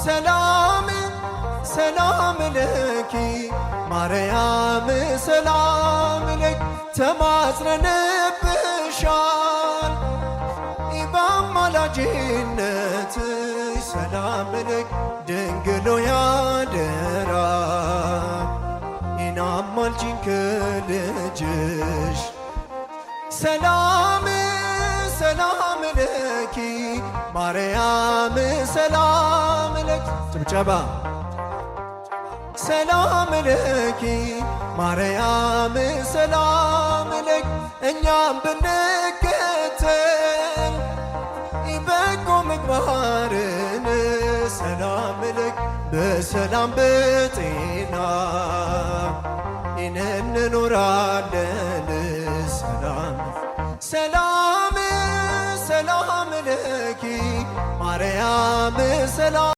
ሰላም ሰላም ለኪ ማርያም ሰላም ለኪ ተማጽነንብሻል በአማላጅነትሽ ሰላም ለኪ ድንግል ሆይ አደራ አማልጂን ከልጅሽ። ሰላም ሰላም ለኪ ማርያም ሰላም ለኪ ጭብጨባ። ሰላም ለኪ ማርያም ሰላም ለኪ እኛም ብንከተል በጎ ምግባርን ሰላም ለኪ በሰላም በጤና እንኖራለን። ሰላም ሰላም ሰላም ለኪ ማርያም ሰላም።